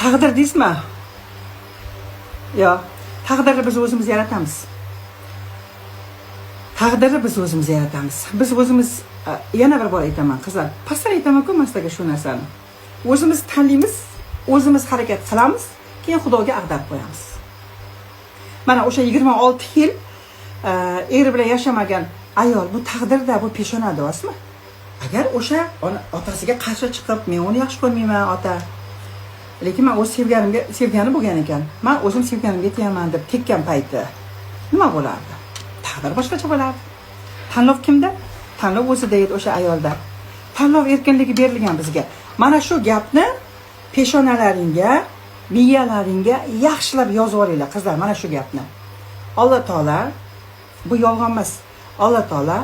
Taqdir deysizmi? Yo'q, taqdirni biz o'zimiz yaratamiz. Taqdirni biz o'zimiz yaratamiz. Biz o'zimiz, yana bir bor aytaman, qizlar, pastdan aytamanku man sizlarga shu narsani. O'zimiz tanlaymiz, o'zimiz harakat qilamiz, keyin Xudoga ag'darib qo'yamiz. Mana o'sha 26 yil eri bilan yashamagan ayol, bu taqdirda, bu peshona deyapsizmi? Agar o'sha otasiga qarshi chiqib, "Men uni yaxshi ko'rmayman, ota, lekin man o'z sevganimga, sevgani bo'lgan ekan, man o'zim sevganimga tegaman", deb tekkan payti nima bo'lardi? Taqdir boshqacha bo'lardi. Tanlov kimda? Tanlov o'zida edi, o'sha ayolda. Tanlov erkinligi berilgan bizga. Mana shu gapni peshonalaringga, miyalaringga yaxshilab yozib olinglar, qizlar, mana shu gapni. Alloh taolo, bu yolg'on emas, Alloh taolo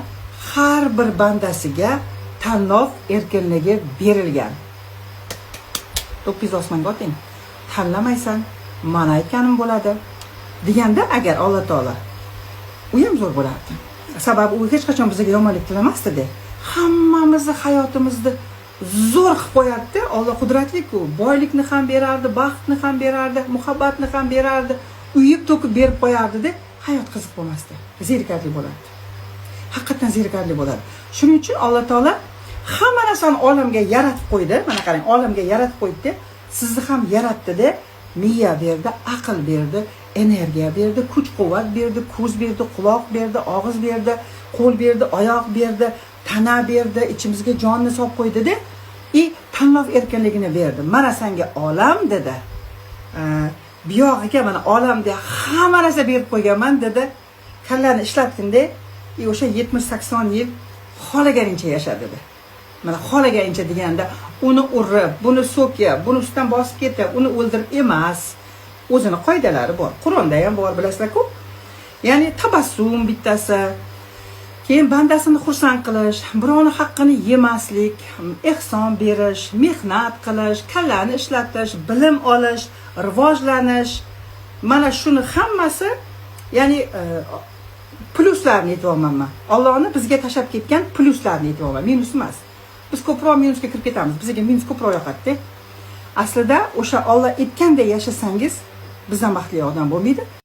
har bir bandasiga tanlov erkinligi berilgan. To'ppizni osmonga oting. "Tanlamaysan, mana aytganim bo'ladi", deganda agar Alloh taolo, u ham zo'r bo'lardi. Sababi u hech qachon bizga yomonlik tilamasdida, hammamizni hayotimizni zo'r qilib qo'yardi. Olloh qudratli-ku, boylikni ham berardi, baxtni ham berardi, muhabbatni ham berardi, uyib to'kib berib qo'yardida. Hayot qiziq bo'lmasdi, zerikarli bo'lardi, haqiqatdan zerikarli bo'ladi. Shuning uchun Alloh taolo hamma narsani olamga yaratib qo'ydi. Mana qarang, olamga yaratib qo'ydida, sizni ham yaratdida, miya berdi, aql berdi, energiya berdi, kuch quvvat berdi, ko'z berdi, quloq berdi, og'iz berdi, qo'l berdi, oyoq berdi, tana berdi, ichimizga jonni solib qo'ydida и tanlov erkinligini berdi. "Mana sanga olam", dedi, "Buyog'iga mana olamda hamma narsa berib qo'yganman", dedi, "Kallani ishlatginda и o'sha 70-80 yil xohlaganingcha yasha", dedi. Mana, xohlaganingcha deganda uni urib, buni so'kib, buni ustidan bosib ketib, uni o'ldirib emas. O'zini qoidalari bor, Qur'onda ham bor, bilasizlar-ku. Ya'ni tabassum bittasi, keyin bandasini xursand qilish, birovni haqqini yemaslik, ehson berish, mehnat qilish, kallani ishlatish, bilim olish, rivojlanish. Mana shuni hammasi, ya'ni plyuslarni aytyapman man, Ollohni bizga tashlab ketgan plyuslarni aytyapman, minus emas. Biz ko'proq minusga kirib ketamiz, bizga minus ko'proq yoqadida. Aslida o'sha Olloh aytganday yashasangiz, bizdan baxtli odam bo'lmaydi.